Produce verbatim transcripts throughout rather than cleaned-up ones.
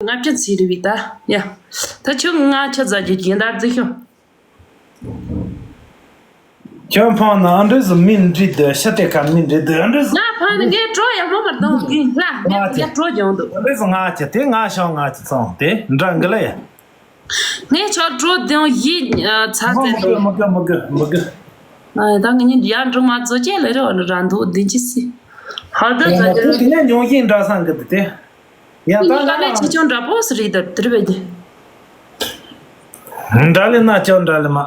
ལྔ་བཅུ་ཚིག་རེད་བས་ད། ཡ། ད་ཁྱོད་ང་ཁྱོད་རྫ་རྒྱུ་རྒྱན་དར་རྫི་ཤོ། ཁྱོད་ཕང་ན་ཨ་འདྲེ་ཟི་མིན་འདྲི་དེ་ཤ་དེ་ཁ་མིན་འདྲི་དེ་ཨ་འདྲེ་ཟི། ང་ཕང་ན་ངས་གྲོ་ཡག་མོ་མར་གཏོང་གི་ལ་ངས་ཡག་གྲོ་རྒྱོང་འདུག་ཨ་འདྲེ་ཟི་ང་ཁྱེད་དེ་ང་ཤོག་ང་ཁྱེད་ཚང་དེ་འདྲ་འགི་ལ་ཡ། ངས་ཆོག་གྲོ་རྒྱོང་ཡིད་ཚ་ཚེ་མི་དགོས་མི་དགོས་མི་དགོས་མི་དགོས། ཨ་ད་ངས་ཡང་འབྲུ་མ་བཙོ་ཅེས་ལ་རེ་བ་ནི་ར་འདུག་འདི་ཅི་སི། ཧ་ད་ད་ཡང་ན་དེ་དེ་ནས་ཉུང་ཤས་འདྲ་སང་གི་དེ་དེ། ཡང་ད་ང་ལ་ལས་ཆེ་ཆུང་འདྲ་པོ་སི་རེད་ད་དེར་བས་དེ། འདྲ་ལས་ན་ཅོ་འདྲ་ལས་མ།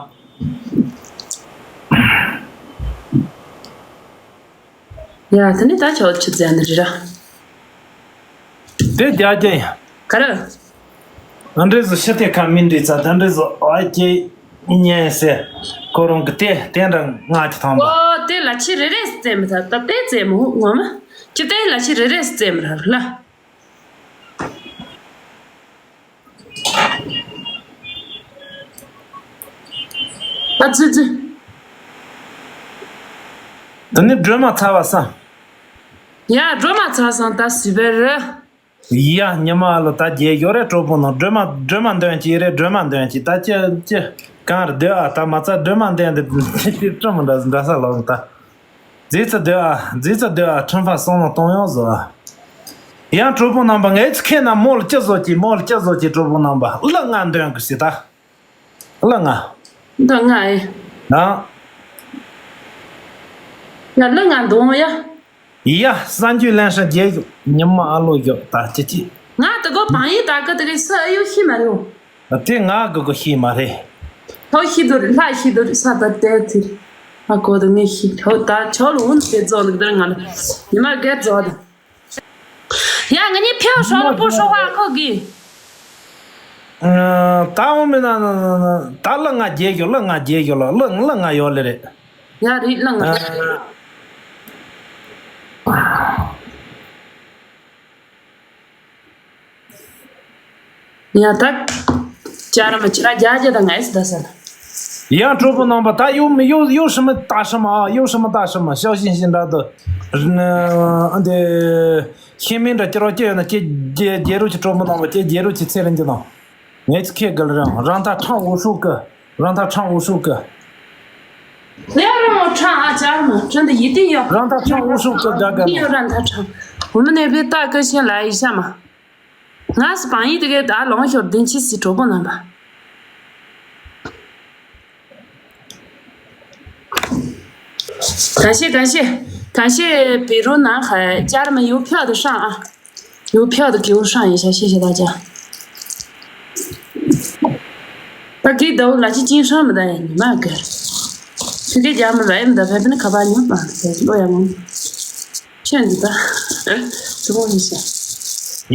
ཡ་དེ་ནི་ད་ཆོག་ཆུ་ཙན་དེ་རེད་ར། དེ་རྒྱ་རྒྱ་ཡིན། ག་རེ། ཨ་འདྲེ་ཟི་ཤི་དེ་ཁ་མིན་འདྲི་ཚ་ད་འདྲེ་ཟི་ཨ་ཀྱེ་ཉན་སེ་ཁོ་རང་གི་དེ་དེ་འདྲ་ང་ཅི་ཐང་པ། ཨོ་དེ་ལ་ཆི་རེ་རེ་སི་རྩེ་མི་ཐ་ད་དེ་རྩེ་མི་ཧུ་ངོ་མ་ཅི་དེ་ལ་ཆི་རེ་རེ་སི་རྩེ་མི་ར་ལ། ཨ་ཙི་ཙི། དེ་ནི་སྒྲོལ་མ་ཚ་བ་སང་། ཡ་སྒྲོལ་མ་ཚ་སང་ད་སི་བེ་རི། ཡ་ཉི་མ་ཨ་ལོ་ད་རྒྱལ་ཡོད་རེད་གྲོགས་པོ་ནང་སྒྲོལ་མ་སྒྲོལ་མ་འདོན་གྱི་རེད་སྒྲོལ་མ་འདོན་གྱི་ད་ཅི་ཅི་གང་རེད་འདོད་ཨ་ད་མ་ཚ་སྒྲོལ་མ་འདོན་འདི་ཅི་སྤྲོ་མི་འདྲ་འདྲ་ས་ལོག་ད། རྫི་ཚ་འདོད་ཨ་རྫི་ཚ་འདོད་ཨ་ཁྲིམས་ཕ་སོང་ལ་གཏོང་ཡོང་བཟོ་ཨ། ཡང་གྲོགས་པོ་རྣམ་པ་ངའི་ཚུ་ཁེ་ན་མོ་ལ་ཅི་བཟོ་གྱི་མོ་ལ་ཅི་བཟོ་གྱི་གྲོགས་པོ་རྣམ་པ་གླུ་ང་འདོན་གི་སི་ད། གླུ་ང་། འདི་ང་ཨེ། ཡང་། ཡ་གླུ་ང་འདོན་ཡ། ཡ་གསར་འགྱུར་ལན་ཧྲ་རྒྱལ་ཡོད་ཉི་མ་ཨ་ལོ་ཡོད་ད་ཅི་ཅི། ང་དེ་གོ་བང་ཡིག་ད་གི་དེ་གི་སུ་ཨ་ཡོད་ཤི་མ་རེད། དེ་ང་གི་གོ་ཤི་མ་རེད། ཐོ་ཤི་དུ་རེད་ལྷ་ཤི་དུ་རེད་ས་ད་དེ་ཚི། ཨ་གོ་དུ་ངས་ཤི་ཐོ་ད་ཆོ་ལ་འུན་དེ་ཙོ་ལུག་དར་ང་ལ་ཉི་མ་རྒད་ཙོ་ད། ཡ་ང་གཉིས་ཕེའུ་ཧྲོ་ལ་པོ་ཧྲོ་ཧ་ཁོ་གི། ད་འོ་མིན་ན་ད་གླུ་ང་རྒྱལ་ཞོ་གླུ་ང་རྒྱལ་ཞོ་ལ་གླུ་གླུ་ང་ཡོད་ལེ་རེད། ཡ་རེད་གླུ་ང་རྒྱལ་རེད། ཡ་ད། ཅ་ར་མ་ཅི་ར་རྒྱ་རྒྱ་ད་ང་ཨེ་སི་ད་ས་ན། ཡང་གྲོགས་པོ་རྣམ་པ་ད་ཡོ་མི་ཡོ་ཡོ་ཧྲི་མི་ད་ཧྲི་མ་ཨ་ཡོ་ཧྲི་མི་ད་ཧྲི་མ་ཤའོ་ཞིན་ཞིན་ད་དུ། འདི། ཤེས་མིན་འདྲ་ཅི་རོ་ཅི་ཡོད་ན་ཅི་རྒྱལ་རྒྱལ་རུ་ཅི་གྲོགས་པོ་རྣམ་པ་ཅི་རྒྱལ་རུ་ཅི་ཚེ་རིང་གི་ནང་། ངས་ཁེ་གལ་རང་རང་ད་ཁྲང་འུ་ཧྲུ་ཀི་རང་ད་ཁྲང་འུ་ཧྲུ་ཀི། ལེ་རང་ཁྲང་ཨ་ཅར་མ་ཁྲང་ད་ཡི་ཏི་ཡོ། རང་ད་ཁྲང་འུ་ཧྲུ་ཀི་དག་ག་ཡི་ཡོ་རང་ད་ཁྲང་། འུ་མི་ནེ་བི་ཏ་ཀི་ཤན་ལ་ཡི་ཤ་མ། ང་སི་པང་ཡིག་དེ་གའི་ད་ལོང་ཤོར་བདེན་ཆི་སི་གྲོགས་པོ་རྣམ་པ།感谢感谢感谢比如男孩家人们邮票的上啊，邮票的给我上一下，谢谢大家。ད་གི་ཟླ་བོ་ལ་ཅི་ཅིན་ཧྲང་མི་ད་ཡ་ཉི་མ་གར། ཚུལ་དེ་རྒྱ་མི་ར་ཡ་མི་ད་ཕན་ཕན་ཁ་པར་ཉོ་མ་ཟེར་ལོ་ཡ་མོ། ཁྱོད་འདི་ད། ཚུལ་མོ་ཡིན་ཤག་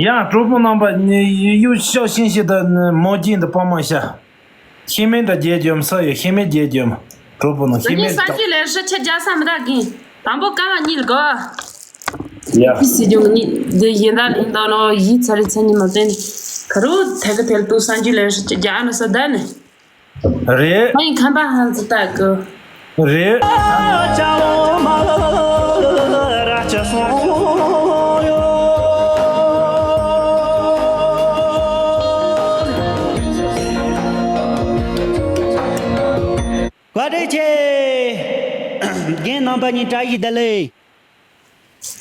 ཡང་གྲོགས་པོ་རྣམ་པ་ནི་ཡུལ་ཤོག་ཤིང་ཤིག་ད་ནི་མོ་རྒྱུད་འདི་སྤོ་མ་ཤ། ཤི་མེད་འདྲ་རྒྱལ་འཇོམས་ས་ཡོད་ཤི་མེད་རྒྱལ་འཇོམས། གྲོགས་པོ་ནི་ཤི་ངས་མེད་ས་ད། ཀི་ལས་ཧྲི་ཆེ་རྒྱ་ས་མི་ད་གིན། དང་པོ་ཀ་བ་གཉིས་ལ་གོ། ཡ། ཁི་སི་ཇུང་གཉིས་འདི་ཡིན་ད་ལིན་ད་ནོ་ཡིད་ཚ་རི་ཚ་གཉིས་མ་བསྟན། ག་རུ་ཐད་ཀི་ཐལ་དུ་ས་ཀི་ལས་ཧྲི་ཆེ་རྒྱ་ཨ་ན་ས་ད་ནི། རེད། ཨ་ཡིན་ཁམས་པ་ཧང་ཙི་ཏག་གི། རེད། བཀའ་དྲིན་ཆེ། རྒན་རྣམ་པ་གཉིས་བཀྲ་ཤིས་བདེ་ལེགས།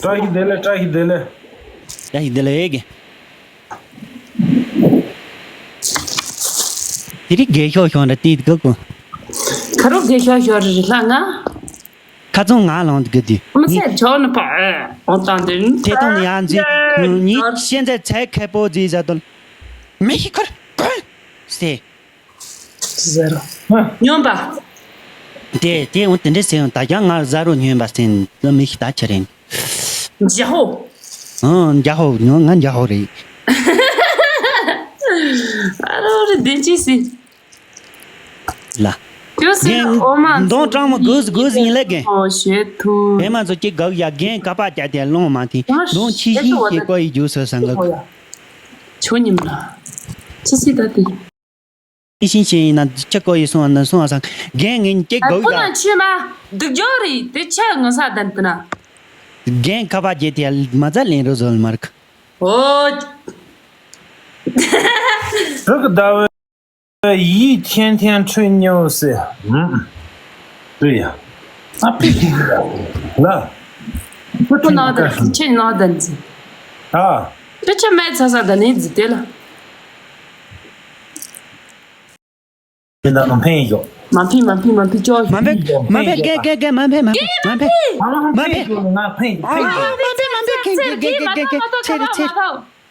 བཀྲ་ཤིས་བདེ་ལེགས། བཀྲ་ཤིས་བདེ་ལེགས། བཀྲ་ཤིས་བདེ་ལེགས། དེ་རིང་རྒས་ཤོག་ཤོག་འདྲ་དེ་གི་གོ། ཁ་རུ་རྒས་ཤོག་ཤོག་རེ་རེ་ལྷ་ང་། ཁ་ཚང་ང་ལོང་གི་དུས། མི་ཚེ་ཆོག་ནི་པ་ཨེ་འོང་དང་དེ་ནི། དེ་དང་ཡང་འཛིན་ཉིད་ཤེས་མཛད་ཚད་མཁས་པོ་ཟིག་ཟ་དོན། མི་ཤི་ཁར་ཀོན་སེ། ཟེར་རོ། སྨྱོན་པ། དེ་དེ་འོང་དེ་འདྲ་ཟེར་ཡང་ད་ཀྱང་ང་ཟ་རོ་སྨྱོན་པ་ཟེར་ནི་མི་ཤི་ད་ཆ་རེད། འཇའ་ཧོ། ཨང་འཇའ་ཧོ་ཉོ་ང་འཇའ་ཧོ་རེད། ཨ་རོ་རེ་བདེན་ཅི་སི། ལ། ཀྱོ་སི་རྒན་ཨོ་མ་མདོང་གྲང་མོ་གོས་གོས་ཡིན་ལེ་རྒན། ཨོ་ཤེ་ཐུ། བེ་མ་ཚོ་ཀྱི་གག་ཡ་རྒན་ཀ་པ་རྒྱ་དེ་ལོང་མ་ཐིན་མདོང་ཆི་ཤི་ཤེ་ཀོ་ཡི་རྒྱུ་སོ་སང་ག་ཆོ་ཉིམ་ལ། ཆི་སི་ད་དེ། ཤི་ཤི་ཤི་ཡིན་ན་ཆི་ཀོ་ཡི་སོང་ན་སོང་ས་རྒན་ངན་ཀྱི་གག་ཡ། ཁོ་ན་ཆི་མ་སྡུག་ཅོ་རི་དེ་ཆ་ངོ་ས་དན་དུ་ན། རྒན་ཀ་པ་རྒྱ་དེ་མ་ཚ་ལེན་རོ་ཟོལ་མར་ཁ། ཨོ། དྲུག་ཟླ་བའི་ཡིད་ཐན་ཐན་འཕྲོད་མྱོང་ཟེར། ཨུམ། དུ་ཡ། ཨ་པི་ལ། ཁོ་ནང་དུ་ཁྱེད་ནང་དུ་འཛིན། ཨ། ཁྱེད་ཁྱེད་མེད་ཚ་ས་དུ་ནས་འཛིན་དེ་ལ། དེ་འདྲ་ནང་འཕེན་ཡོད། མ་འཕེན་མ་འཕེན་མ་འཕེན་ཅོ། མ་འཕེན་མ་འཕེན། གེ་གེ་གེ་མ་འཕེན། མ་འཕེན། མ་འཕེན། ང་འཕེན་ཡོད། ང་འཕེན་ཡོད། འཕེན་ཡོད། མ་འཕེན་མ་འཕེན། གེ་གེ་གེ་གེ་ཚེ་རེ་ཚེ།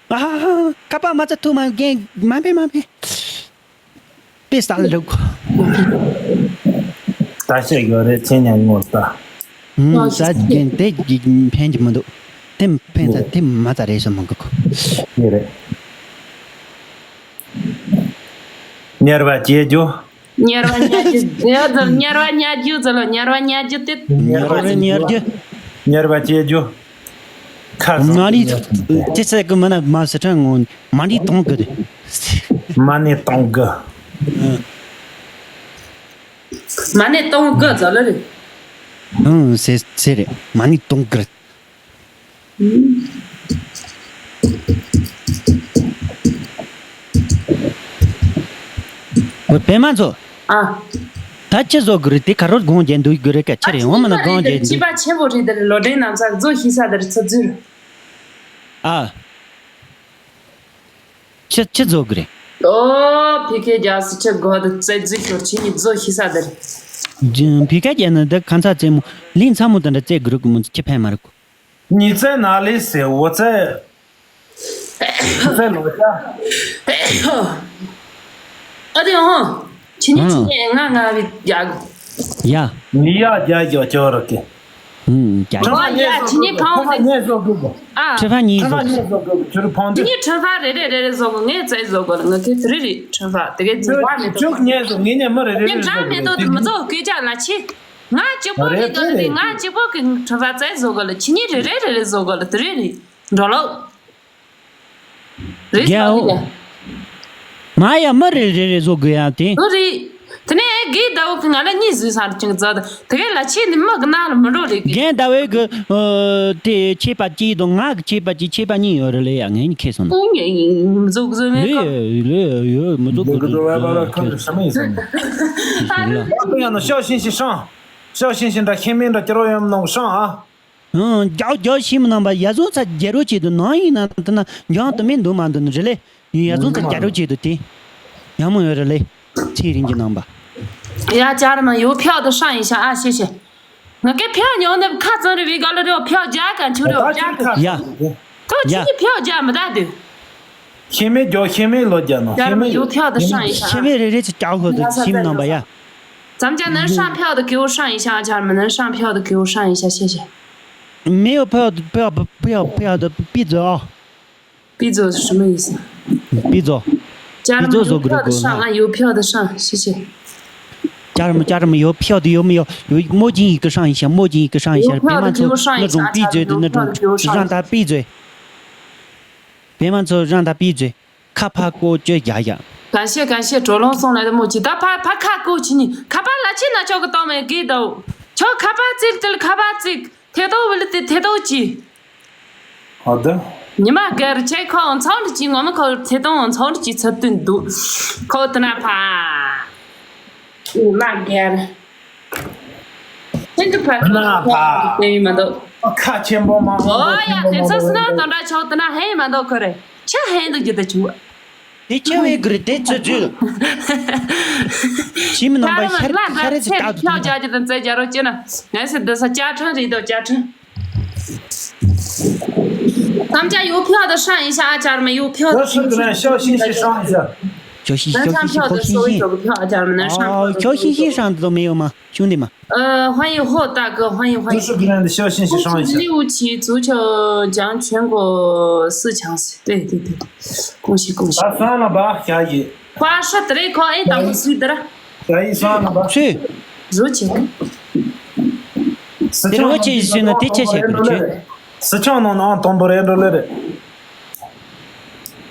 ཨ་ཧ་ཧ། ཁ་པར་མ་ཚ་ཐུག་མ་རྒན། མ་འཕེན་མ་འཕེན། དཔེ་ས་ལ་འགྲོ་གོ། ད་བཤད་ཡོད་རེད། ཚེ་ནས་ངོ་ལྟ། ཨུམ། ས་རྒན་དེ་གི་འཕེན་གྱི་མི་འདུག་དེ་འཕེན་ས་དེ་མ་ཚ་རེད་ཟེར་མི་དགོས་གོ། དེ་རེད། གཉེར་བ་བྱེད་རྒྱུ། གཉེར་བ་ཉར་རྒྱུ། དེ་ཙམ་གཉེར་བ་ཉར་རྒྱུ་ཙམ་ལ། གཉེར་བ་ཉར་རྒྱུ་དེ། གཉེར་བ་ཉར་རྒྱུ། གཉེར་བ་བྱེད་རྒྱུ། ཁ་སང་མ་ནི་དེ་ཚད་གི་མ་ན་མ་སི་ཁྲ་ངོ་མ་ནི་གཏོང་གི་དེ། མ་ནི་གཏོང་གི། མ་ནི་གཏོང་གི་ཙམ་ལ་རེད། ཨང་། སེ་སེ་རེད། མ་ནི་གཏོང་གི། འོ་པད་མ་མཚོ། ཨ། ད་ཅི་བཟོ་དགོས་རེད། དེ་ག་རོ་སྒོང་རྒྱག་འདུག་དགོས་རེད་ཀ། ཁྱེད་རེད་འོ་མ་ན་སྒོང་རྒྱག་འདུག་སྐྱེས་པ་ཆེན་པོ་རེད། དེར་ལོ་ཌེན་ནམ་ས་བཟོ་ཤེས་ས་དེར་ཚུར་འཛུལ། ཨ། ཅི་ཅི་བཟོ་དགོས་རེད། ཨོ། ཕི་ཁེ་རྒྱག་སི་ཁྲི་སྒོ་དེ་རྩེ་འཛུལ་ཤོར་ཁྱེད་གཉིས་བཟོ་ཤེས་ས་དེར། ཕི་ཁེ་རྒྱག་ན་འདི་ཁ་མཚར་རྩེད་མོ་ལིང་ཚ་མོ་དེ་འདྲ་རྩེ་དགོས་རེད་གོ། མོ་ཚོ་ཁྱི་ཕན་མ་རེད་གོ། ཉི་ཚེ་ན་ལི་སེ་འོ་ཚེ། འོ་ཚེ་ལོ་ཅ། ཨ་དེ་ཧོ། ཁྱེད་གཉིས་ཁྱེད་གཉིས་ང་ང་བི་རྒྱག་ཡ། ནི་ཡ་རྒྱ་རྒྱ་ཅོ་ར་ཀེ། ཧུམ། རྒྱ་རྒྱ། ཨོ་ཡ། ཁྱེད་གཉིས་ཕང་ཟེར། ཁྲི་ཕ་གཉིས་བཟོ་དགོས། ཨ། ཁྲི་ཕ་གཉིས་བཟོ་དགོས། ཁྱེད་གཉིས་ཁྲི་ཕ་རེ་རེ་རེ་རེ་བཟོ་དགོས། ངས་རྩེ་བཟོ་དགོས་ལ། ང་ཁྱེད་དེ་རེ་རེ་ཁྲི་ཕ་དེ་གས་ཅིག་བ་མེད་དོ། ཁྱེད་གཉིས་བཟོ། ངས་ཉན་མ་རེ་རེ་རེ་བཟོ་དགོས། དེ་མི་བཟོ་སྐད་ཆ་ལ་ཆེ། ང་གཅིག་པོ་རེད་དོ། དེ་ང་གཅིག་པོ་གི་ཁྲི་ཕ་རྩེ་བཟོ་དགོས་ལ། ཁྱེད་གཉིས་རེ་རེ་རེ་རེ་བཟོ་དགོས་ལ། དེ་རེ་རེ་འགྲོ་ལོ། རེད་རྒྱལ་པོ། མ་ཡ་མི་རེ་རེ་རེ་བཟོ་དགོས་ཡ་དེ། ཨོ་རེད། དེ་ནས་རྒན་ཟླ་བོ་གི་ང་ལ་གཉིས་བཟོས་ས་རེད་ཅིང་ཙག་དེ་གས་ལ་ཆེ་ནི་མི་གི་ནང་ལ་མི་འགྲོ་རེད་གི། རྒན་ཟླ་བོ་གི་ཨོ་དེ་ཆེ་པ་གཅིག་དང་ང་གི་ཆེ་པ་གཅིག་ཆེ་པ་གཉིས་ཡོད་རེད་ལེ་ཡ། ངས་ནི་ཁེ་སོང་ན། ཨོ་ངས་མི་བཟོ་གི་བཟོ་མེད་ལེ་གི། ཡ་ལེ་ཡ་མི་བཟོ་གི་བཟོ་གི་བཟོ་གི། ཁ་ཤས་མི་ཡིན་སོང་ན། ཡང་ན་ཤོག་ཤིང་ཤིང་ཧྲང་། ཤོག་ཤིང་ཤིང་འདྲ་ཁེ་མེད་འདྲ་ཀྱི་རོ་ཡམ་ནང་ཧྲང་ཨ། ཨང་། རྒྱག་རྒྱག་ཤེས་མི་ནང་པ་ཡ་བཟོ་ཚ་རྒྱ་རོ་ཆེད་དུ་ནང་ཡིན་ན་དེ་ན་འཇང་དུ་མེད་འདུག་མ་འདུག་ནི་རེད་ལེ། ཡ་བཟོ་ཚ་རྒྱ་རོ་ཆེད་དུ་དེ། ཡག་མོ་ཡོད་རེད་ལེ། ཚེ་རིང་གི་ནང་པ། ཡ་ཅར་མ་ཡོ་ཕྱག་ཏུ་ཧྲང་ཡིན་ཤག་ཨ་ཤེ་ཤེ། ང་གི་ཕྱག་ཉོ་ནི་ཁ་ཚང་རེ་བའི་ག་ལ་རེ་བ་ཕྱག་རྒྱག་ག་འཆུ་རེ་བ་རྒྱག་ག་ཡ། ཁོ་ཁྱེད་ཀྱི་ཕྱག་རྒྱག་མི་ད་དུ། ཤེས་མེད་རྒྱོ་ཤེས་མེད་ལོ་རྒྱ་ནོ་ཤེས་མེད་ཡོ་ཕྱག་ཏུ་ཧྲང་ཡིན་ཤག་ཤེས་མེད་རེ་རེ་ཚེ་རྒྱག་ཧོ་དུ་ཁྱིམ་ནང་པ་ཡ། 咱们家能上票的给我上一下，家人们能上票的给我上一下，谢谢。没有票的不要不要不要的闭嘴啊！闭嘴是什么意思？闭嘴。家人们有票的上啊，有票的上，谢谢。家人们，家人们有票的有没有？有墨镜一个上一下，墨镜一个上一下，别让他那种闭嘴的那种，让他闭嘴。别让他让他闭嘴。 ཁ་ཕར་བསྐོར་བཅོས་རྒྱག་ཡ། 感谢感谢 着龙送来的墨镜。ད་ཕར་ཕར་ཁ་བསྐོར་བྱས་ནས་ཁ་པར་ལ་ཕྱིན་ན་ཆོག་གི་གཏོང་མེད་གི་དོ། ཁྱོད་ཁ་པར་བཙིར་དེ་ལ་ཁ་པར་བཙིར། ཐེ་ཏོ་བི་ལི་ཏི་ཐེ་ཏོ་ཅི། ཨ་ད། ཉི་མ་སྒེར་ཆེ་ཁོ་འཚང་འདྲི་ཅི་ངོ་མ་ཁོ་ཐེ་ཏོ་འཚང་འདྲི་ཅི་ཚུལ་སྟོན་འདུག་ཁོ་དེ་ན་ཕ། ཨུ་ལ་སྒེར། ཁྱེད་ཀྱི་ཕ་ཁ་ན་ཕ། དེ་ཡིན་མ་འདུག་ཁ་ཆེན་པོ་མ། ཨོ་ཡ་དེ་ཚོ་སུ་ན་དོན་དག་ཆོག་དེ་ན་ཧེ་ཡིན་མ་འདུག་ཁོ་རེ་ཆ་ཧེ་འདུག་རྒྱུ་དེ་བྱུང་། དེ་ཆེ་བའི་གུར་དེ་ཚོ་ཚོས། ཞིམ་ནང་པ་ཤར་ཤར་རེ་ཚོ་ལྟ་དུ་ཕྱག་རྒྱག་རྒྱུ་དང་རྩེ་རྒྱག་རོགས་བྱེད་ན་ངས་སི་འདི་ས་བཅའ་ཁྲིམས་རེད་དོ་བཅའ་ཁྲིམས། ཐམས་ཅད་ཡོད་ཕྱོགས་དུ་ཧྲང་ཡིན་ཤག་ཨ་ཅར་མ་ཡོད་ཕྱོགས་དུ་ཤོག་ཤིང་ཤིང་ཧྲང་ཡིན་ཤག་ཤོག་ཤིང་ཤིང་ཤོག་ཤིང་ཤིང་ཤིང་ཤིང་ཤོག་ཤིང་ཤིང་ཤིང་ཤིང་ཤིང་ཤོག་ཤིང་ཤིང་ཧྲང་དུ་མི་ཡོད་མ་ཤུང་དེ་མ། 呃，欢迎霍大哥，欢迎欢迎。这是别人的小信息上一下。礼物起足球将全国四强赛，对对对，恭喜恭喜。啊，算了吧，下一。花说的嘞，靠，哎，当时的了。下一算了吧。谁？如姐。四强。这个我继续呢，的确是不对。四强能能当不来的了嘞。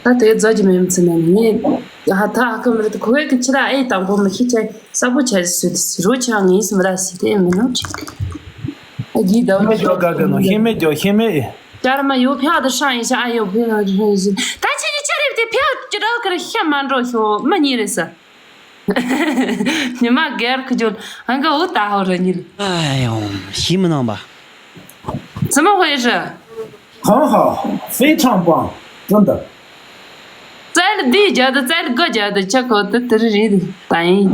ད་དེ་རྫོགས་ཀྱི་མེད་མི་ཚེ་ནས་ངས་ཧ་ཐག་ཧ་གོ་མི་རེད། ཁོ་བས་ཀྱི་ཕྱི་ལ་ཨེ་དང་པོ་མི་ཤེས་ཆེ་གསལ་པོ་བྱས་སུ་དེ་སི་རོ་ཆེ་བ་ངས་སུ་མི་ར་སི་དེ་མི་ནོ་ཅིག་ཨ་ཡིད་ད་ཤེས་མེད་ཀྱོ་ག་གི་ནོ་ཤེས་མེད་ཀྱོ་ཤེས་མེད་ཨེ། ཅར་མ་ཡོད་ཕྱོགས་དུ་ཧྲང་ཡིན་ཤག་ཨ་ཡོད་ཕྱོགས་དུ་ཧྲང་ཡིན་ཤག་ད་ཁྱེད་ཀྱི་ཆ་རེ་ དེ་ཕེ་ཅི་རོ་ཁར་ཤ་མ་འགྲོ་ཤོ་མི་གཉིས་རེད་ས། ཉི་མ་སྒེར་ཁུ་ཇོལ་ཨང་ག་འུ་ད་ཧོ་ར་ཉིལ། ཨ་ཡོང་ཤི་མི་ནང་པ། ཙི་མ་ཧོ་ཡི་ར། 很好，非常棒，真的。 ཙལ་འདི་རྒྱ་དུ་ཙལ་ག་རྒྱ་དུ་ཆ་ཁོ་དུ་དུ་རི་རི་དུ་ད་ཡིན།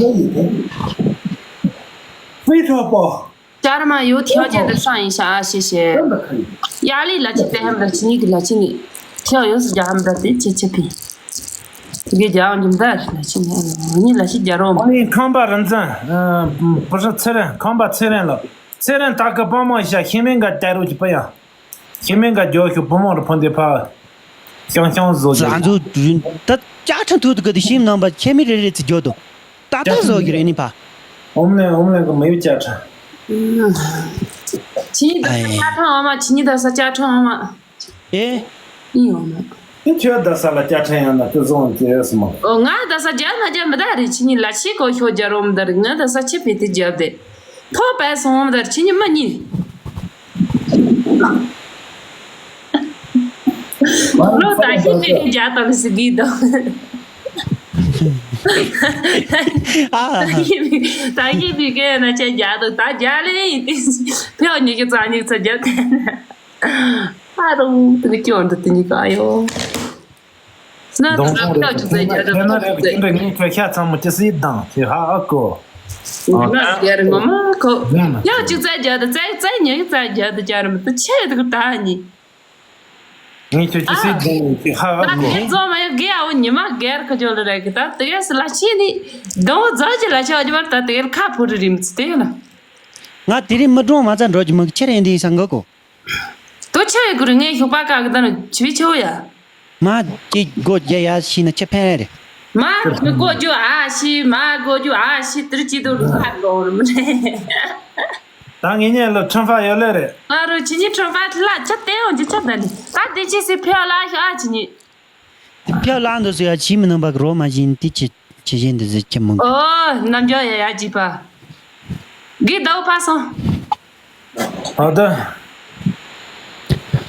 非常棒。 ཅར་མ་ཡོད་ཐེའོ་ཅན་དུ་སང་ཡིན་ཤ་ཨ་ཤེ་ཤེ། ཡ་ལི་ལ་ཅི་ཏེ་ཧམ་ར་ཅི་ནི་གི་ལ་ཅི་ནི། ཐེའོ་ཡོད་སུ་རྒྱ་ཧམ་ར་ཏེ་ཅི་ཅི་ཕི། དེ་གི་རྒྱ་འཇུམ་ད་ལ་ཅི་ནི་ལ་ཅི་རྒྱ་རོ། ཨ་ནི་ཁང་པ་རིན་ཙན། བུ་ཧྲི་ཚེ་རིང་ཁང་པ་ཚེ་རིང་ལ། ཚེ་རིང་ད་གི་པང་མོ་ཤ་ཤེ་མིན་ག་ཏེ་རོ་ཅི་པ་ཡ། ཁྱེད་མིན་ག་རྒྱོ་ཤོ་བུ་མོ་རུ་ཕོན་དེ་ཕ། ཤང་ཤང་བཟོ་རྒྱུ། ང་ཚོ་ད་ཅ་ཁྲ་ཐུག་ཏུ་གི་དེ་ཤིང་ནང་པ་ཁྱེད་མི་རེ་རེ་ཚི་རྒྱོ་དོ། ད་ད་བཟོ་གི་རེ་ནི་ཕ། ཨོམ་ལེ་ཨོམ་ལེ་གི་མེ་བི་ཅ་ཁྲ། ཆི་ནི་ད་ས་ཅ་ཁྲ་ཨོ་མ་ཆི་ནི་ད་ས་ཅ་ཁྲ་ཨོ་མ། ཨེ། ཨི་ཨོ་མ། ཨི་ཁྱོད་ད་ས་ལ་ཅ་ཁྲ་ཡང་ན་ཁྱོད་བཟོ་འོང་ཅི་ཡོད་སི་མ། ཨོ་ང་ད་ས་རྒྱ་ན་རྒྱ་མི་ད་རེ་ཆི་ནི་ལ་ཆི་གོ་ཤོ་རྒྱ་རོམ་ད་རེ་ང་ད་ས་ཆི་ཕི་དེ་རྒྱབ་དེ། ཐོ་པའི་སོང་བ་དར་ཕྱི་ཉིན་མ་གཉིས། ལོ་ད་ཤི་ཤི་རྒྱ་དང་སི་གི་དང་། ཨ། ད་ཤི་བི་གེ་ན་ཆེ་རྒྱ་དང་ད་རྒྱ་ལེ་ཡིན་ཏེ། ཕེའོ་ཉི་ཤི་རྩ་གཉིས་ཚ་རྒྱ་དེ། ཨ་རུ་དེ་གི་ཅོན་དུ་དེ་གཉིས་ཀ་ཡོ། སྣ་དང་ཁ་ཅིག་ཙེ་རྒྱ་དང་ཁ་ཅིག་ཙེ། ཁྱེད་ཚོ་ཤ་ཚང་མ་ཅི་སྲིད་དང་ཞེས་ཧ་ཨ་ཀོ། ང་རྒྱ་རི་ངོ་མ་ཁོ། ཡང་ཅིག་ཙེ་རྒྱ་དང་ཙེ་ཙེ་ཉི་ཙེ་རྒྱ་དང་རྒྱ་རི་མི་དུ་ཆེ་དུ་ད་ནི། ངས་ཁྱོད་ཅི་སྲིད་དང་ཞེས་ཧ་ཨ་ཀོ། ད་ཚོ་མ་ཡོད་གི་ཨ་བོ་ཉི་མ་རྒྱ་རི་ཁ་ཅོ་ལ་རེ་གི་ད་དུ་ཡ་སི་ལ་ཆེ་ནི། དང་བོ་རྫ་ཅི་ལ་ཆེ་བ་ཉི་མ་ད་དུ་ཡ་ཁ་ཕོ་རི་རིམ་ཙི་དེ་ཡོད་ལ། ང་དེ་རིང་མི་གྲོངས་མ་ཚ་འགྲོ་རྒྱུ་མི་ཆེ་རེད་འདི་སང་གི་ཀོ། དོ་ཆེ་བའི་གུ་རུ་ངའི་ཤོག་པ་ཀ་གི་ད་ནི་ཆི་བི་ཆེ་བོ་ཡ། མ་ཅིག་སྒོ་རྒྱ་ཡ་ཤི་ན་ཆེ་ཕན་རེད། མ་སྒོ་རྒྱུ་ཨ་ཤི་མ་སྒོ་རྒྱུ་ཨ་ཤི་དུར་ཅི་དུ་རུ་ཧ་ལོ་རུ་མི་རེད། ད་ངེད་གཉིས་ལ་ཁྲིམས་ཕ་ཡོད་ལེ་རེད། ང་རུ་ཆི་ཉི་ཁྲིམས་ཕ་ལ་ཆ་ཏེ་ཡོང་ཅི་ཆ་ད་ནི་ད་དེ་ཅི་སི་ཕེ་ལ་ཤི་ཨ་ཆི་ཉི། ཕྱག་ལ་འདི་སུ་ཡ་ཕྱི་མི་རྣམ་པ་གི་རོ་མ་བཞིན་དེ་ཆེ་ཆེ་བཞིན་དུ་ཟེར་ཁྱི་མོ། ཨོ་རྣམ་རྒྱལ་ཡ་ཡ་གྱིས་པ། གི་ཟླ་བ་ཕ་སོང་། ཨ་ད།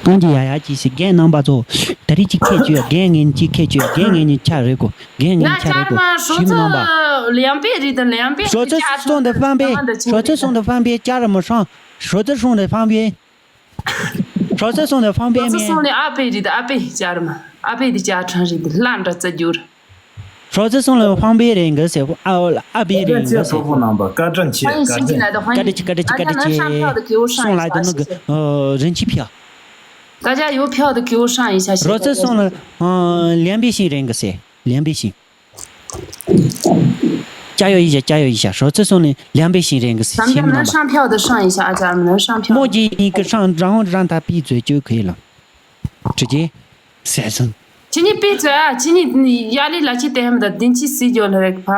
ཏོང་ཅི་ཡ་ཡ་གྱིས་སི་རྒན་རྣམ་པ་ཚོ། ད་རེས་ཅིག་ཁྱད་ཆོས་རྒན་ངན་གྱི་ཁྱད་ཆོས་རྒན་ངན་གྱི་ཆ་རེད་གོ་རྒན་ངན་ཆ་རེད་གོ་ཕྱི་མི་རྣམ་པ། ལིང་པེ་རི་དང་ལིང་པེ་ཧྲོ་ཚོ་སོང་དུ་ཕམ་པེ་ཧྲོ་ཚོ་སོང་དུ་ཕམ་པེ་ཅ་ར་མ་ཧྲང་ཧྲོ་ཚོ་སོང་དུ་ཕམ་པེ། ཧྲོ་ཚོ་སོང་ལ་ཕང་པའི་ཧྲོ་ཚོ་མིང་། སོང་ལ་ཨ་པེ་རི་ད་ཨ་པེ་ཅར་མ། ཨ་པེ་དི་ཅར་ཁྲང་རི་དི་ལ་འདྲ་ཙ་རྒྱུར། ཧྲོ་ཚོ་སོང་ལ་ཕང་པའི་རེ་འགའ་ཟེར་ཨ་ཨོ་ལ་ཨ་པེ་རེ་འགའ་ཟེར། ཧྥུ་ཧྥུ་རྣམ་པ་བཀའ་དྲིན་ཆེ། བཀའ་དྲིན་ཆེ་བཀའ་དྲིན་ཆེ་བཀའ་དྲིན་ཆེ། སོང་ལ་དི་ནི་གི་རིན་ཆེན་ཕྱག་ད་ཅག་ཡོ་ཕྱག་དི་ཀི་འོ་ཧྲང་ཡིན་ཤ་ཤི། ཧྲོ་ཚོ་སོང་ལ་ལན་པེ་ཤིང་རེ་འགའ་ཟེར་ལན་པེ་ཤིང་། ཅ་ཡོ་ཡི་ཞ་ཅ་ཡོ་ཡི་ཞ་ཧྲོ་ཚེ་སོང་ནས་ལམ་པའི་ཤིང་རེད་གི་སི་ཆེ་མི་རྣམ་པ། 咱们能上票的上一下啊，咱们能上票。 མོ་ཇི་ཡིན་གི་ཧྲང་རང་ཧོ་རང་ད་པི་ཛོས་ཅོ་ཁེ་ལ། ཁྲི་ཅེ། སེ་སོན། ཁྱེད་གཉིས་པི་ཛོས་ཨ་ཁྱེད་གཉིས་ཡ་ལི་ལ་ཁྱི་ཏེ་ཧམ་ད་དིན་ཆི་སི་ཇོ་ལ་རེག་ཕ་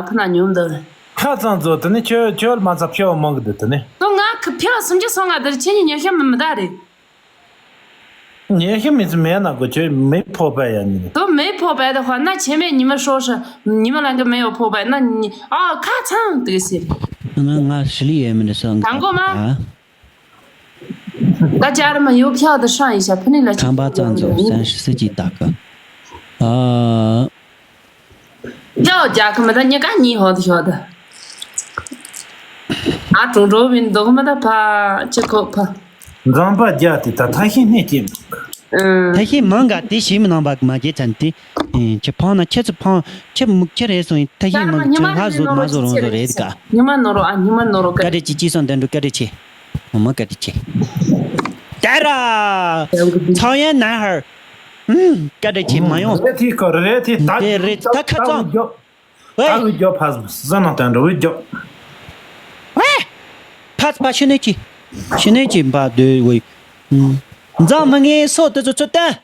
ཕ་ན་ཉོམ་ད། ཁ་ཚང་ཚོ་དེ་ནི་ཁྱོད་ཁྱོད་མ་ཚ་ཕྱོགས་མང་གི་འདུག་དེ་ནི། ཏོ་ང་ཁི་ཕྱོགས་སུམ་ཅུ་སོང་ང་དེར་ཁྱེད་གཉིས་ཉོ་ཤམ་མི་མི་ད་རེད། ཉེ་ཤི་མི་ཚེ་མེད་ན་གོ་ཆོས་མེ་ཕོ་པ་ཡ་ཉི་ནི། དོ་མེ་ཕོ་པ་དེ་ཧོ་ན་ཆེ་མེ་ཉི་མ་ཧྲོ་ཧྲ་ཉི་མ་ལ་གི་མེ་ཡོ་ཕོ་པ་ན་ཉི་ཨ་ཁ་ཚང་དེ་སི། ང་ང་ཧྲི་ལི་ཡོད་མི་འདྲ་སོང་དང་གོ་མ། ཨ། ད་ཅར་མ་ཡོ་ཕྱག་དེ་ཧྲང་ཡི་ཤ་ཕི་ནི་ལ་ཁམས་པ་ཙང་ཚོ་སན་ཧྲི་སི་ཅི་ད་ག་ཨ། ཡོ་རྒྱ་གི་མི་ད་ཉི་ག་ཉི་ཧོ་དེ་ཤོ་ད། ཨ་གྲུང་གྲོ་བིན་འདུག་མ་ད་ཕ་ཅི་ཁོ་ཕ། འཛམ་པ་རྒྱ་དེ་ད་ཐ་ཤི་ནས་སྐྱེས་འདུག་ཨང་། ཐ་ཤི་མང་ག་དེ་ཞིག་མི་ནང་པ་གི་མ་རྒྱལ་ཚན་དེ། ཁྱེད་ཕང་ན་ཁྱེད་ཚོ་ཕང་ཁྱེད་མུག་ཁྱེད་རེད་སོང་ཐ་ཤི་མང་ཁྱེད་ང་བཟོ་མ་བཟོ་རང་བཟོ་རེད་ག་ཉི་མ་ནོར་རོ་ཨ་ཉི་མ་ནོར་རོ་བཀའ་དྲིན་ཆེ་ཅི་སོང་དན་འགྲོ་བཀའ་དྲིན་ཆེ། ངོ་མ་བཀའ་དྲིན་ཆེ། ད་ར། ཚང་ཡན་ན་ཧར། ཨུམ། བཀའ་དྲིན་ཆེ་མ་ཡོང་། རེད་དེ་ཁོ་རེད་དེ་ད་དེ་རེད་ད་ཁ་ཚང་། ད་འུ་རྒྱོ། ཨ་འུ་རྒྱོ་ཕ་ཟ་ན་དང་འགྲོ་འུ་རྒྱོ། ཨེ། ཕ་ཕ་ཤི་ནས་ཅི། ཤི་ནས་ཅི་འབའ་སྡོད་འོས། འཛམ་མི་ངའི་སོ་དེ་ཚོ་ཚོ་བསྟན།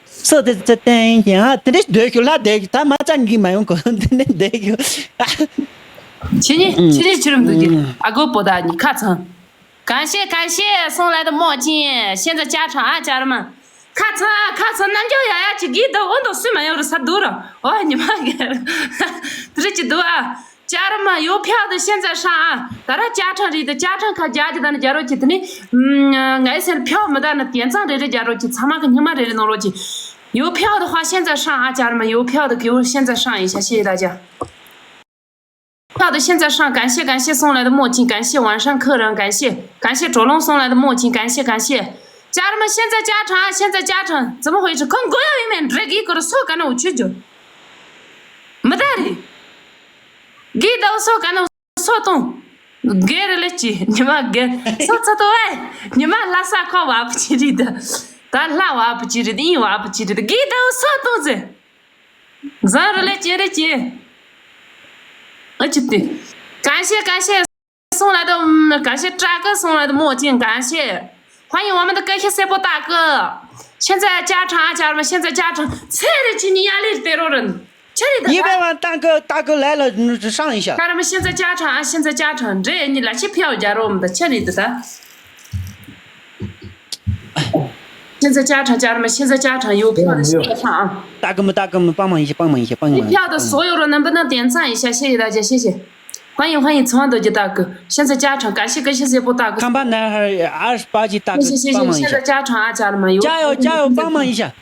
སོ་དེ་ཚོ་ཚོ་བསྟན་ཡིན་ཀྱང་ཨ་དེ་འདྲས་སྡོད་ཤོག་ལྷ་བསྡད་ཤོག་ད་མ་ཚ་འགི་མ་ཡོང་གོ་དེ་འདྲས་བསྡད་ཤོག་ཁྱེད་གཉིས་ཁྱེད་གཉིས་ཕྱི་རུ་འདུག་གི་ཨ་གོ་པོ་ད་གཉིས་ཁ་ཚང་། གང་ཤེས་གང་ཤེས་སོང་ལ་དུ་མོ་ཅན་ཤེས་ཚ་ཅ་ཁྲང་ཨ་ཅར་མ། ཁ་ཚང་ཨ་ཁ་ཚང་རྣམ་འགྱུར་ཡ་ཡ་ཅིག་གིས་འདུག་འོ་འདུག་སུས་མ་ཡོང་རུ་ས་འདུག་ར་ཨོ་ཉི་མ་གི་དེ་རེད་ཅིག་འདུག་ཨ། ཅར་མ་ཡོ་ཕྱག་དུ་ཤེས་ཚ་ཧྲང་ཨ་ད་ར་ཅ་ཁྲང་རེད་དུ་ཅ་ཁྲང་ཁ་རྒྱ་ཅི་ད་ནི་རྒྱ་རོ་ཅི་དེ་ནི། ངའི་སེར་ཕྱག་མི་ད་ནི་དེ་ཚང་རེ་རེ་རྒྱ་རོ་ཅི་ཚང་མ་གི་ཉི་མ་རེ་རེ་ནོ་རོ་ཅི། 有票的话，现在上啊，家人们，有票的给我现在上一下，谢谢大家。票的现在上，感谢感谢送来的墨镜，感谢晚上客人，感谢感谢卓龙送来的墨镜，感谢感谢，家人们，现在加场啊，现在加场，怎么回事？空哥要一面这个一个的说，干了我去就没道理，给到说干了说动。 སྒེར་ལས་ཀྱི་ཉི་མ་སྒེར་སོ་ཚ་ཏོ་ཨེ། ཉི་མ་ལྷ་ས་ཁ་བ་བུ་ཅི་རེད། ད་ལྷ་བ་བུ་ཅི་རེད། ཨིན་བ་བུ་ཅི་རེད། གི་ད་སོ་ཏོ་ཟེ། ཟ་རུ་ལས་ཀྱི་རེད་ཀྱི། ཨ་ཅི་ཏི། 感谢感谢送来的，嗯，感谢扎哥送来的墨镜，感谢。欢迎我们的歌星 Sebo 大哥。现在加场啊，家人们，现在加场。菜的请你压力得了人。这里的一百万大哥，大哥来了，嗯，上一下。家人们，现在加场啊，现在加场。这你来去票加入我们的，这里的。现在加场，家人们，现在加场有票的现在上啊。大哥们，大哥们，帮忙一下，帮忙一下，帮忙一下。票的所有人能不能点赞一下？谢谢大家，谢谢。欢迎欢迎，从万多吉大哥，现在加场，感谢感谢这波大哥。看吧，男孩二十八级大哥，谢谢谢谢，帮忙一下。现在加场啊，家人们，有加油加油，帮忙一下。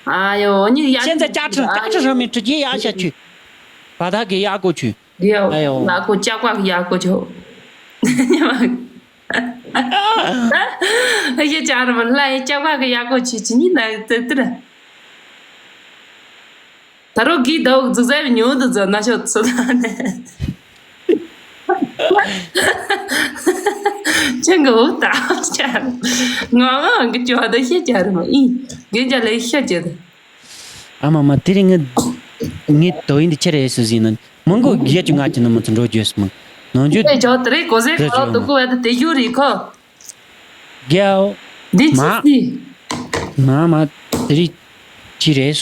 哎呦，你压现在加成，加成上面直接压下去，把他给压过去。哎呦，哎呦，拿过加挂给压过去。你们，哎呀，家人们，来加挂给压过去，今天来得得了。ད་རུང་གི་ཟླ་འོག་འཛུགས་ཟེར་ཉུང་དུ་འཛུགས་ན་ཤོག་ཚོད་ད་ནས། ཅང་གི་འོ་ད་ཅང་ང་མ་གི་ཅོ་ད་ཤེས་ཅང་རེད་མ་ཨིན། གན་ཅང་ལས་ཤེས་ཅེ་ད། ཨ་མ་མ་དེ་རིང་ངས་ངས་དོ་ཡིན་དེ་ཆེ་རེད་སུ་ཟིན་ན་མང་གོ་གི་ཅི་ང་ཅི་ན་མ་ཚོ་འགྲོ་རྒྱུས་མ་ནང་རྒྱུ། དེ་ཅོ་དེ་རེད་གོ་ཟེར་གོ་དུ་གོ་བ་དེ་དེ་ཡོད་རེད་ཁོ། རྒྱལ། འདི་ཅི་སི། མ་མ་དེ་རིང་ཅི་རེད།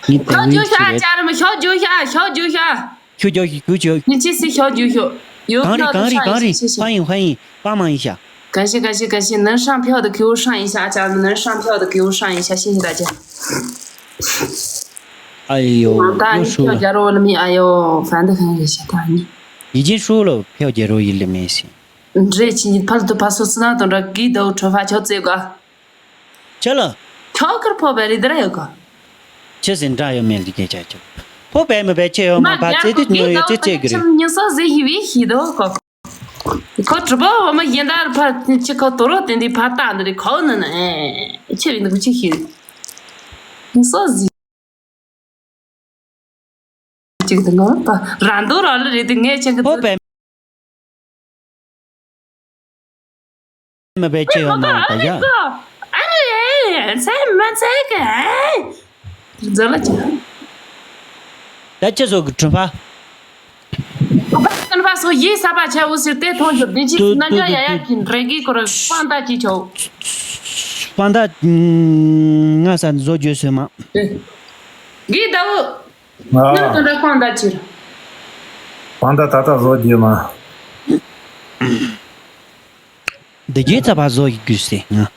ངས་དེ་ཤོག་རྒྱུ་ཤ་ཅ་རེད་མ་ཤོག་རྒྱུ་ཤ་ཤོག་རྒྱུ་ཤ། ཁྱོད་རྒྱུ་ཤ་ཁྱོད་རྒྱུ་ཤ། འདི་ཅི་སི་ཤོག་རྒྱུ་ཤོག་ཡོ་གང་རེད་གང་རེད་གང་རེད། ཕ་ཡིན་ཕ་ཡིན་པ་མ་ཡིན་ཤ། 感谢感谢感谢，能上票的给我上一下，家人们能上票的给我上一下，谢谢大家。哎呦，大家票加入了没？哎呦，烦得很，谢谢大家。已经输了，票加入一粒没行。 འདྲེ་ཆི་ཉིད་ཕལ་དུ་ཕ་སོ་སི་ན་དང་འདྲ་གི་དོ་ཁྲོ་ཕ་ཆོ་ཙེ་ག་ཆ་ལ། ཁྱོ་ཁར་ཕོ་བེ་རི་དར་ཡོད་ག་ཆི་ཟིན་འདྲ་ཡོད་མེད་ལི་གེ་ཆ་ཆོ། ཕོ་བེ་མི་བེ་ཆེ་ཡོད་མ་ཕ་ཙེ་དུ་ཉོ་ཡོད་ཙེ་ཙེ་གི་རེད། ཉི་སོ་ཟེ་ཧི་བི་ཧི་དོ་ག་ཁོ་གྲུ་པོ་བ་མ་ཡིན་དར་ཕ་ཆི་ཁོ་དོ་རོ་ཏེན་དི་ཕ་ཏ་འདི་རེད་ཁོ་ནི་ནི་ཨེ་ཆེ་བི་ནི་གུ་ཆི་ཧི་རེད། ཉི་སོ་ཟེ། གཅིག་དང་ངོ་། རང་དོ་རང་ལ་རེད་དེ་ངས་ཅན་གི་ཕོ་བེ་མ་བེ་ཅེ་ཡོད་མ་ད་ཡ། ཨ་ལེ་ཚེ་མ་ཚེ་ག་ཛ་ལ་ཅི། ད་ཅི་བཟོ་གི་གྲུབ་པ། ཀན་པ་སོ་ཡི་ས་པ་ཆ་འུ་སི་ཏེ་ཐོང་ཞོ་དེ་ཅི་ན་ཉ་ཡ་ཡ་གི་འདྲེ་གི་ཀོ་ར་པང་ད་ཅི་ཆོ། པང་ད་ང་ས་བཟོ་རྒྱུ་སོ་མ། གི་ད་འུ། ང་ལ་དོན་དག་སྤང་ད་ཕྱིར། སྤང་ད་ད་ད་བཟོ་རྒྱུ་མ། འདི་རྒྱུ་ཚ་བ་བཟོ་ཡི་རྒྱུ་སེ་ང་